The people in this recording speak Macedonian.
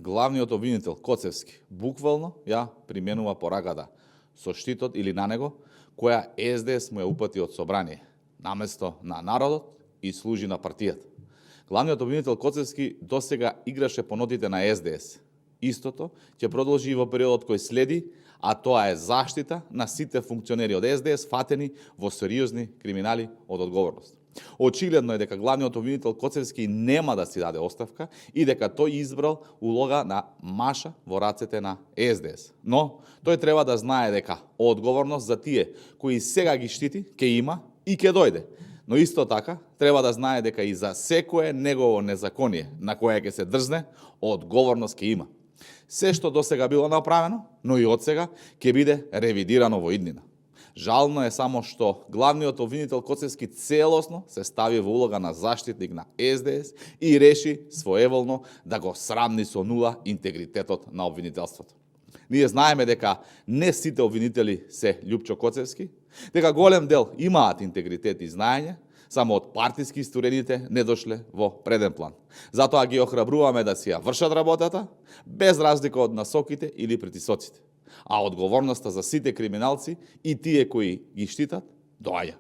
главниот обвинител Коцевски буквално ја применува пораката со штитот или на него, која СДС му ја упати од собрание, наместо на народот и служи на партијата. Главниот обвинител Коцевски досега играше по нотите на СДС. Истото ќе продолжи и во периодот кој следи, а тоа е заштита на сите функционери од СДС фатени во сериозни криминали од одговорност. Очигледно е дека главниот обвинител Коцевски нема да си даде оставка и дека тој избрал улога на маша во рацете на СДС. Но тој треба да знае дека одговорност за тие кои сега ги штити ќе има и ќе дојде. Но исто така треба да знае дека и за секое негово незаконие на кое ќе се дрзне, одговорност ќе има. Се што досега било направено, но и одсега ќе биде ревидирано во иднина. Жално е само што главниот обвинител Коцевски целосно се стави во улога на заштитник на СДС и реши своеволно да го срамни со нула интегритетот на обвинителството. Ние знаеме дека не сите обвинители се Љупчо Коцевски, дека голем дел имаат интегритет и знаење, само од партиски исторените не дошле во преден план. Затоа ги охрабруваме да си ја вршат работата, без разлика од насоките или притисоците. А одговорноста за сите криминалци и тие кои ги штитат доаѓа.